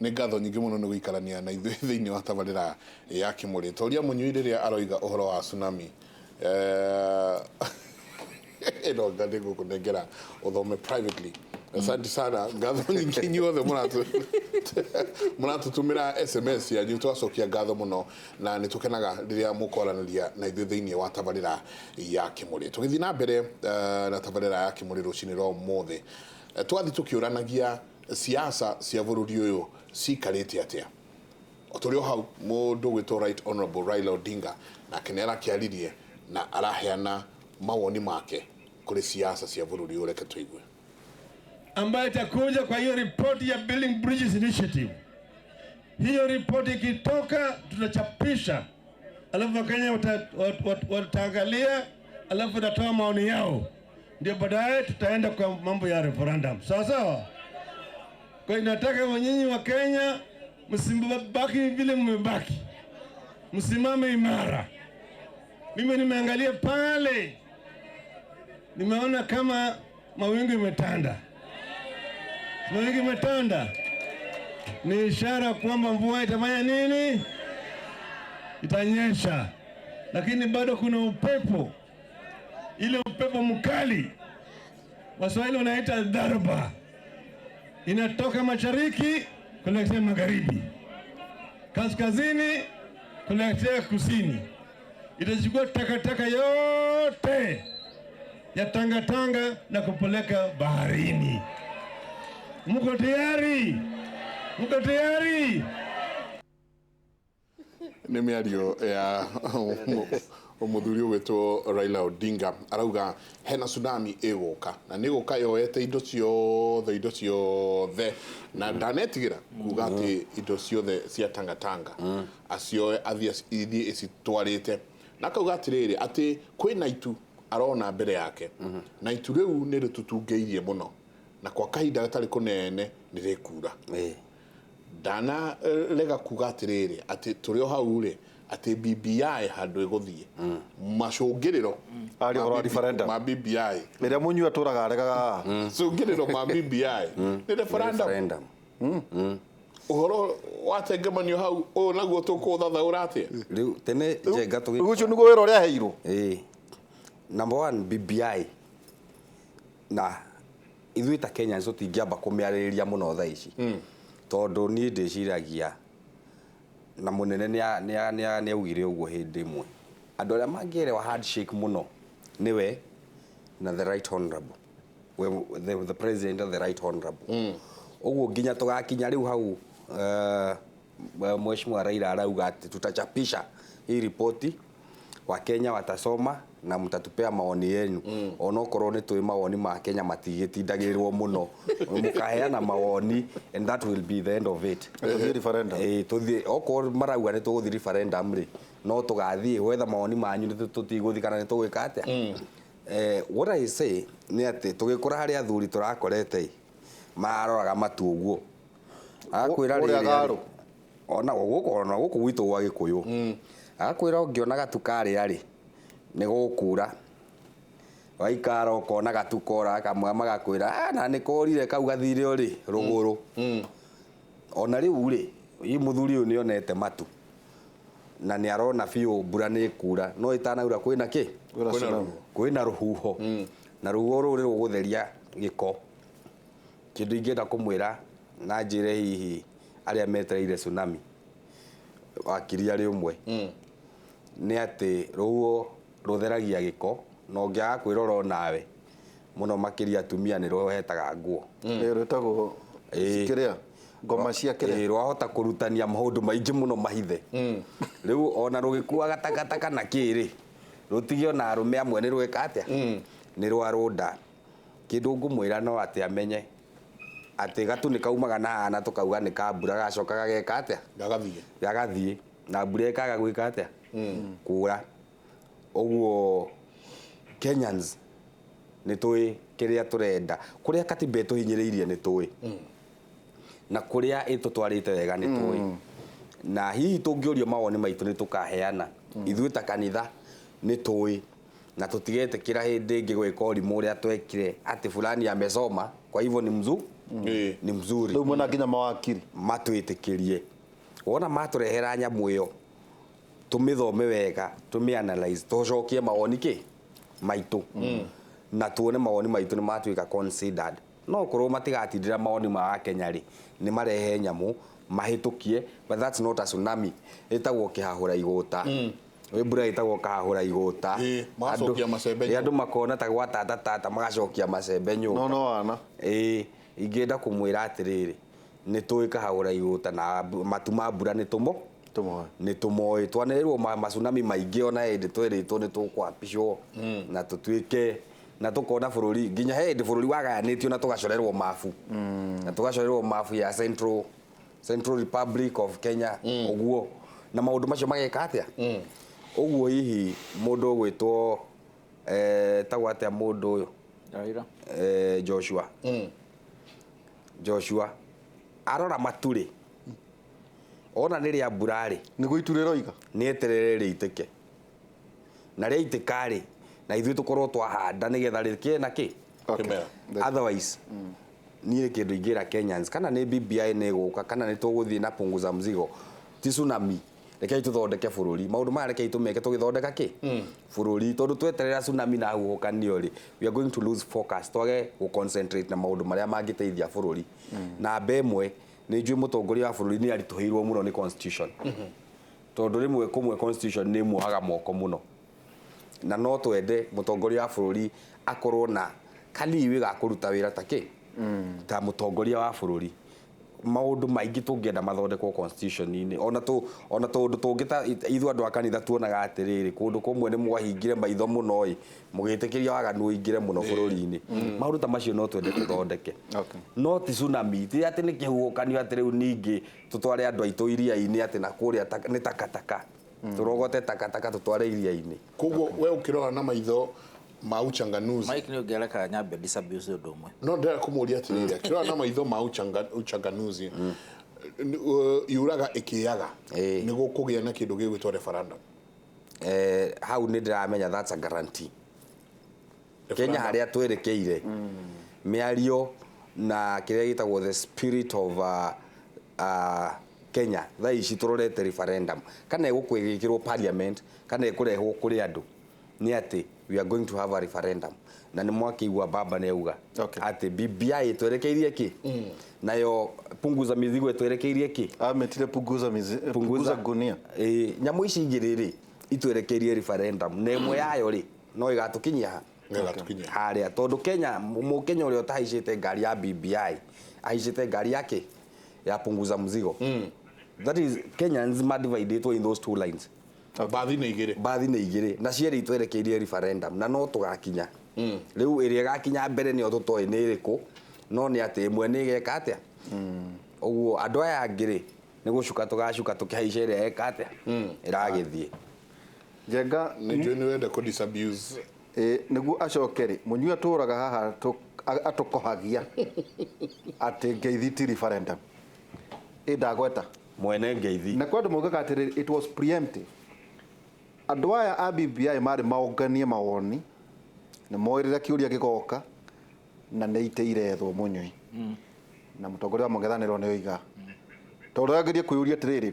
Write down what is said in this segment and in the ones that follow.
Nĩ ngatho nyingĩ mũno nĩ gũikarania na ithuĩ thĩinĩ wa tabarĩra ya Kĩmũrĩ. Toria Mũnyui rĩrĩa aroiga ũhoro wa tsunami, ĩno nga nĩ ngũkũnengera ũthome privately. Asante sana, ngatho nyingĩ inyuothe mũratũtũmĩra SMS yanyu, twacokia ngatho mũno na nĩ tũkenaga rĩrĩa mũkwaranĩria na ithuĩ thĩinĩ wa tabarĩra ya Kĩmũrĩ. Tũgĩthiĩ na mbere na tabarĩra ya Kĩmũrĩ rũcinĩ rwa ũmũthĩ, twathiĩ tũkĩũranagia siasa cia bũrũri ũyũ cikarĩte atĩa. O tũrĩ o hau, mũndũ ũgwĩtwo Right Honorable Raila Odinga nake nĩ arakĩaririe na araheana mawoni make kũrĩ siasa cia bũrũri ũyũ. Reke tũigue. Ambayo itakuja kwa hiyo ripoti ya Building Bridges Initiative. Hiyo ripoti ikitoka, tutachapisha, alafu Wakenya wataangalia, alafu watatoa maoni yao, ndio baadaye tutaenda kwa mambo ya referendum. Sawa sawa? Kwa hiyo nataka nyinyi wa Kenya msibaki vile mmebaki, msimame imara. Mimi nimeangalia pale, nimeona kama mawingu imetanda. Mawingu imetanda ni ishara kwamba mvua itafanya nini? Itanyesha, lakini bado kuna upepo, ile upepo mkali Waswahili wanaita dharba, inatoka mashariki kuelekea magharibi, kaskazini kuelekea kusini. Itachukua takataka yote ya Tangatanga na kupeleka baharini. Mko tayari? Mko tayari? Nĩ mĩario ya mũthuri ũgwĩtwo Raila Odinga, arauga hena tsunami ĩgũka na nĩ gũka yoete indo ciothe, indo ciothe, na ndanetigĩra kuga atĩ indo ciothe cia Tangatanga acioe athiĩ ithiĩ ĩcitwarĩte, na akauga atĩrĩrĩ atĩ kwĩna itu arona mbere yake na itu rĩu nĩ rĩtũtungĩirie mũno na kwa kahinda gatarĩ kũnene nĩ rĩkura. Ndana rega kuga atĩrĩrĩ atĩ tũrĩ o hau rĩ, atĩ BBI handũ ĩgũthiĩ macũngĩrĩro Aria ũhoro wa referendum. Ma BBI. Ĩrĩa mũnyua atũraga aregaga. Macũngĩrĩro ma BBI nĩ referendum. Referendum. Ũhoro watengemanio hau ũyũ naguo tũkũthathaũra atĩa? Rĩu tene njenga tũgĩ Rĩu ũcio nĩguo wĩra ũrĩa aheirwo. Ĩĩ. Number one, BBI na ithuĩ ta Kenyans tũtingĩamba kũmĩarĩrĩria mũno thaa ici, tondũ niĩ ndĩciragia na mũnene nĩ augire ũguo hĩndĩ ĩmwe, andũ arĩa mangĩerewa handshake mũno nĩwe na the right honorable we, the president and the right honorable. Ũguo nginya tũgakinya rĩu hau, Mheshimiwa Raila arauga atĩ tutachapisha hii ripoti, Wakenya watasoma na mtatupea maoni yenu. Onokorwo nĩ tũĩ mawoni ma Kenya matigĩtindagĩrĩrwo mũno, mũkaheana mawoni and that will be the end of it. Tũthiĩ referendum. Ĩĩ, tũthiĩ okorwo marauga nĩ tũgũthiĩ referendum rĩ, no tũgathiĩ gwetha mawoni manyu, nĩ tũtigũthiĩ kana nĩ tũgwĩka atĩa. What I say nĩ atĩ tũgĩkũra harĩ athuri tũrakorete ĩ mararoraga matu ũguo, agakwĩra Kũrĩa rĩrĩa Garo. Ona gũkũ gwitũ gwa Gĩkũyũ, agakwĩra ũngĩona gatu karĩa rĩ, nĩ gũkura. Waikara ũkona gatu kora kamwe, magakwĩra, "Ah, na nĩ korire kau gathire ũrĩ rũgũrũ." Ona rĩu rĩ, hihi mũthuri ũyũ nĩ onete matu na nĩ arona biũ mbura nĩ ĩkura, no ĩtanaura kwĩna kĩ? Kwĩna tsunami. Kwĩna rũhuho, na rũhuho rũrũ nĩ rũgũtheria gĩko. Kĩndũ ingĩenda kũmwĩra na njĩre hihi arĩa metereire tsunami, wakiri arĩ ũmwe, nĩ atĩ rũhuho rũtheragia gĩko, na ũngĩaga kwĩrora onawe mũno makĩria atumia nĩ rũhetaga nguo. Ĩ, rwĩtagwo kĩrĩa ngoma cia kĩrĩa. Ĩĩ, rwahota kũrutania maũndũ maingĩ mũno mahithe. Rĩu ona rũgĩkuaga takataka na kĩrĩ, rũtige ona arũme amwe nĩ rweka atĩa, nĩ rwarũnda. Kĩndũ ngũmwĩra no atĩ amenye atĩ gatu nĩ kaumaga na haha na tũkauga nĩ ka mbura, gacoka gageka atĩa? Gagathiĩ. Gagathiĩ na mbura ĩkaga gwĩka atĩa? Kura. Ũguo Kenyans nĩ tũĩ kĩrĩa tũrenda, kũrĩa katiba ĩtũhinyĩrĩirie nĩ tũĩ, na kũrĩa ĩtũtwarĩte wega nĩ tũĩ, na hihi tũngĩũrio mawoni maitũ nĩ tũkaheana. Ithuĩ ta kanitha nĩ tũĩ Na tũtigetĩkĩra hĩndĩ ĩngĩ gwĩka ũrimũ ũrĩa twekire atĩ fulani amesoma kwa hivyo ni mzu ni mzuri. Rĩu mwena nginya mawakiri. Matwĩtĩkĩrie wona matũrehera nyamũ ĩyo, tũmĩthome wega, tũmĩ analyze, tũcokie mawoni kĩ maitũ na tuone mawoni maitũ nĩ matuĩka considered. No korwo matigatindĩra mawoni ma Akenya rĩ, nĩ marehe nyamũ mahĩtũkie, but that's not a tsunami, ĩtagwo kĩhahũra igũta. Wĩ mbura ĩtagwo kahahũra igũta. Ĩ, magacokia macembe. Ĩ, andũ makona ta gwatatatata, magacokia macembe nyũmba. No no ana. Ĩĩ, ingĩenda kũmwĩra atĩrĩrĩ, nĩ tũĩ kahahũra igũta na matu ma mbura nĩ tũmo. Tũmoe. Nĩ tũmoĩ twanĩrĩrwo matsunami maingĩ, ona hĩndĩ twerĩtwo nĩ tũkwapicwo na tũtuĩke na tũkona bũrũri, nginya he hĩndĩ bũrũri wagayanĩtio na tũgacorerwo mabu, na tũgacorerwo mabu ya Central Republic of Kenya ũguo, na maũndũ macio mageka atĩa ũguo. Hihi mũndũ ũgwĩtwo tagwo atĩa mũndũ ũyũ? Raila. Joshua. Joshua arora maturĩ, ona nĩ rĩa mbura rĩ. Nĩguo itu rĩroiga. Nĩ eterere rĩitĩke, na rĩaitĩka rĩ, na ithuĩ tũkorwo twahanda nĩgetha rĩkĩe na kĩ. Kĩmera. Otherwise niĩ kĩndũ ingĩra Kenyans, kana nĩ BBI nĩ ĩgũka, kana nĩ tũgũthiĩ na punguza mzigo, ti tsunami. Rekei tũthondeke bũrũri. Maũndũ maya rekei tũmeke tũgĩthondeka kĩ bũrũri, tondũ tweterera tsunami na huhũkanio rĩ, we are going to lose focus, twage gũ concentrate na maũndũ marĩa mangĩteithia bũrũri. Na ĩmwe nĩ njũĩ mũtongoria wa bũrũri nĩ aritũhĩirwo mũno nĩ constitution, tondũ rĩmwe kũmwe constitution nĩ ĩmuohaga moko mũno, na no twende mũtongoria wa bũrũri akorwo na kaliwi ga kũruta wĩra ta kĩ ta mũtongoria wa bũrũri. Maũndũ maingĩ tũngĩenda mathondekwo constitution-inĩ, ona tũ ona tũndũ tũngĩ ta ithuĩ andũ a kanitha tuonaga atĩrĩrĩ, kũndũ kũmwe nĩ mwahingire maitho mũno ĩ, mũgĩtĩkĩria waganu ũingĩre mũno bũrũri-inĩ. Maũndũ ta macio no twende tũthondeke. No ti tsunami, ti atĩ nĩ kĩhuhũkanio atĩ rĩu ningĩ tũtware andũ aitũ iria-inĩ, atĩ na kũrĩa nĩ takataka, tũrogote takataka tũtware iria-inĩ. Koguo we ũkĩrora na maitho ma uchanganuzi. Mike, nĩ ũngĩareka nyambe disabuse ũndũ ũmwe. No ndĩrenda kũmũria atĩrĩrĩ, akĩrora na maitho ma uchanganuzi, yuraga ĩkĩaga nĩ gũkũgĩa na kĩndũ gĩgwĩtwo referendum. Hau nĩ ndĩramenya that's a guarantee. Kenya harĩa twerekeire mĩario na kĩrĩa gĩtagwo the spirit of Kenya thaa ici, tũrorete referendum, kana ĩgũkwĩgĩkĩrwo parliament kana ĩkũrehwo kũrĩ andũ, nĩ atĩ we are going to have a referendum. Na nĩ mwakĩigua baba nĩ auga atĩ BBI ĩtwerekeirie kĩ, nayo punguza mizigo ĩtwerekeirie kĩ. Ametire punguza mizi, punguza gunia. Ĩ, nyamũ ici igĩrĩ rĩ, itwerekeirie referendum, na ĩmwe yayo rĩ, no ĩgatũkinyia ha? Ĩgatũkinyia. Harĩa, tondũ Kenya, mũkenya ũrĩa ũtahaicĩte ngari ya BBI ahaicĩte ngari yake ya punguza mzigo. That is, Kenyans madividĩtwo in those two lines. Bathi nĩ igĩrĩ. Bathi nĩ igĩrĩ, na cierĩ itwerekeirie referendum, na no tũgakinya. Rĩu ĩrĩa ĩgakinya mbere nĩyo tũtoĩ nĩ ĩrĩkũ, no nĩ atĩ ĩmwe nĩ ĩgeka atĩa. Ũguo andũ aya angĩ rĩ, nĩ gũcuka tũgacuka tũkĩhaica ĩrĩa eka atĩa ĩragĩthiĩ. Njenga. Nĩ njũĩ nĩ wenda kũ disabuse. Ĩ, nĩguo acoke rĩ, mũnyui atũraga haha atũkohagia atĩ ngeithi ti referendum ĩ ndagweta. Mwene ngeithi. Na kwa andũ maugaga atĩrĩrĩ, it was preemptive. Andũ aya a BBI marĩ maũnganie mawoni na moĩ rĩrĩa kĩũria gĩgoka, na nĩ ite irethwo mũnyui na mũtongoria wa mũng'ethanĩro nĩ oiga, tondũ agerie kwĩyũria atĩrĩrĩ,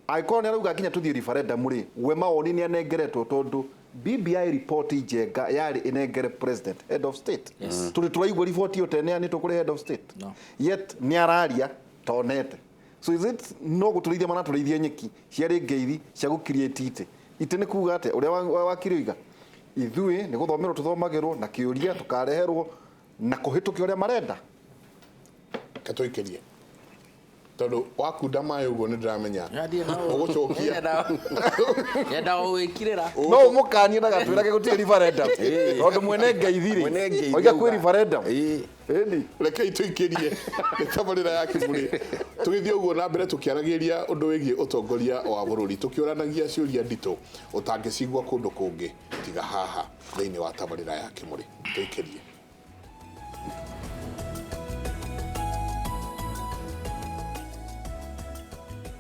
angĩkorwo nĩ arauga nginya tũthiĩ referendum rĩ, we mawoni nĩ anengeretwo, tondũ BBI report njenga yarĩ ĩnengere president, head of state. Tũrĩ tũraigua riboti ĩyo teneanĩtwo kũrĩ head of state? No. Yet nĩ araria tonete. So is it no gũtũrĩithia maratũrĩithia nyeki ciarĩ ngeithi cia gũ create itĩ? Itĩ nĩ kuga atĩ ũrĩa wakiri oiga, ithuĩ nĩ gũthomerwo tũthomagĩrwo na kĩũria tũkareherwo na kũhĩtũkia ũrĩa marenda. Katũikĩrie, tondũ wakunda maĩ ũguo nĩ ndĩramenya ũgũcokia. Nyenda gwĩkirĩra. No ũmũkanie na gatwĩrage gũtirĩ referendum, tondũ mwene ngeithi rĩ Mwene ngeithi oiga kwĩ auga. referendum. Ĩĩ. Ĩni. Rekei tũikĩrie nĩ tabarĩra ya kĩmũrĩ, tũgĩthiĩ ũguo na mbere tũkĩaragĩria ũndũ wĩgiĩ ũtongoria wa bũrũri, tũkĩũranagia ciũria nditũ ũtangĩcigua kũndũ kũngĩ tiga haha thĩinĩ wa tabarĩra ya kĩmũrĩ. Tũikĩrie.